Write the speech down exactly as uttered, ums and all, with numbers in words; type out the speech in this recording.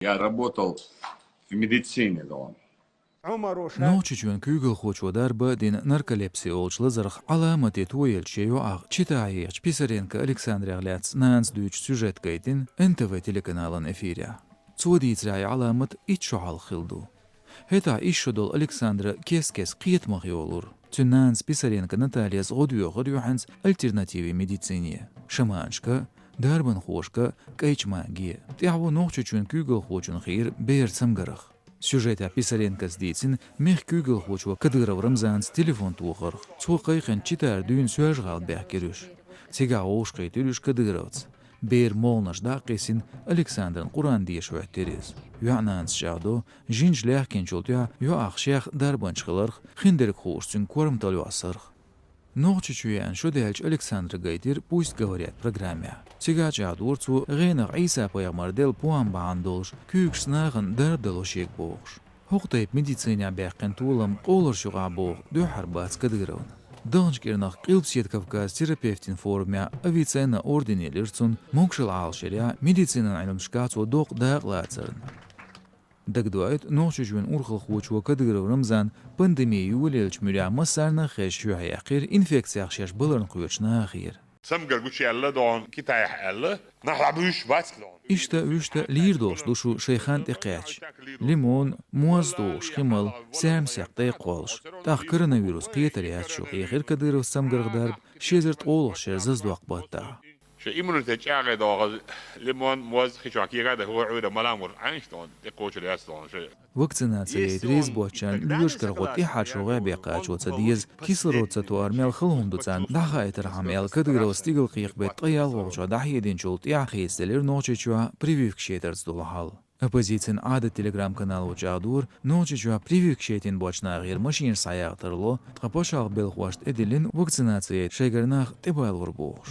Я работал в медицине, да. Нохчийчоьнан куьйгалхочо дарба а дина, нарколепси олучу лазарх Ӏаламате тоелча шен йоӀах читаехачу Писаренко Александрех лаьцна нанас дуьйцучу сюжет гайтина Н Т В телеканалан эфирехь. Цо дийцарехь, и Ӏаламат итт шо хьалха хилла ду. ХӀетахь исс шо долу Александра кест-кеста кхетамах йолура. Цуьнан нанас Писаренко Натальяс гӀо доьхура юьхьанца альтернативан медицине, шаманашка, дарбанхошка, кӀайчу маге. ТӀаьхьо Нохчийчоьнан куьйгалхочун хиира бер цамгарх. Сюжетехь Писаренкос дийцина мехкан куьйгалхочо Кадыров Рамзанца телефон тохарх. Цо кхайкхинчу читара дуьйна Соьлжа-ГӀала баьхкира уьш. Цигахь вовшахкхийтира уьш Кадыровца. Беран могӀанаш дӀа а кхиссина, Александрана Къуръан деша хӀоьттира иза. ЙоьӀнанас чӀагӀдо, жинаш лаьхкинчул тӀаьхьа йоӀах шех дарбанча хиларх, хиндерг хууш цуьнга корматалла йоссарх. Нохчийчу веана шо даьлча Александра гайтира «Пусть говорят» программехь. Цигахь чӀагӀдора цо гӀенах Ӏийса-пайхамара делла пом бахьана долуш, куьйгашца нахана дарба дало шега бохуш. ХӀокху тайпа медицинехь баьккхина толам къовларш юкъахь боху дуьххьара бац Кадыровна. Даханчу кӀирнах Къилбаседа Кавказан терапевтийн форумехь Авиценна орден елира цунна, могушалла Ӏалашъярехь, медицинан Ӏилманашкахь цо доккха дакъа лацарна. Дагадоуьйту, Нохчийчоьнан урхалхочо Кадыров Рамзана пандеми йолаеллачу муьрехь массарна а хезча, чоьхьаяьккхира инфекцех шаьш баларна кхоьруш нахера. Самгар гучуяьлла догӀун Китайхь аьлла, нах дӀабуьйсуш бац догӀун. Иштта а, вуьшта а лийр долуш ду шу шайн хан тӀекхаьчча. Лимон, моз тухуш хи мала, саьрмасекх тӀе а кхоллуш. ТӀаккха коронавирус кхетар яц шу, хьехира Кадыровс самгарх дарба, ши эзар ткъолгӀачу шеран зазадоккху баттахь. Шайн иммунитет чӀагӀъян догӀу лимон, моз хи чохь кегий а дан, хӀора Ӏуьйра мала а муьлуш Ӏайнаш догӀун, тӀекхочур яц догӀун шу. Вакцинаци яйта реза боцчарна лоьрашкархо тӀаьххьара шо гӀебе кхачо ца деза, кислород ца тоар мел хала хӀума ду царна дӀахаийтархьама аьлла, Кадыровс стигала кхайкхабетта ткъе ялхалгӀачохь дӀахьединчул тӀаьхьа хеца делира Нохчийчохь прививкаш яйтарца долу хьал. Оппозицин Ӏадат телеграм-канало чӀагӀдора, Нохчийчохь прививкаш яйтина боцчу нахера машинаш схьаяха тарло, ткъа пачхьалкхан белхахошна тӀедиллина вакцинаци яйта шайгара нах тӀебалор бохуш.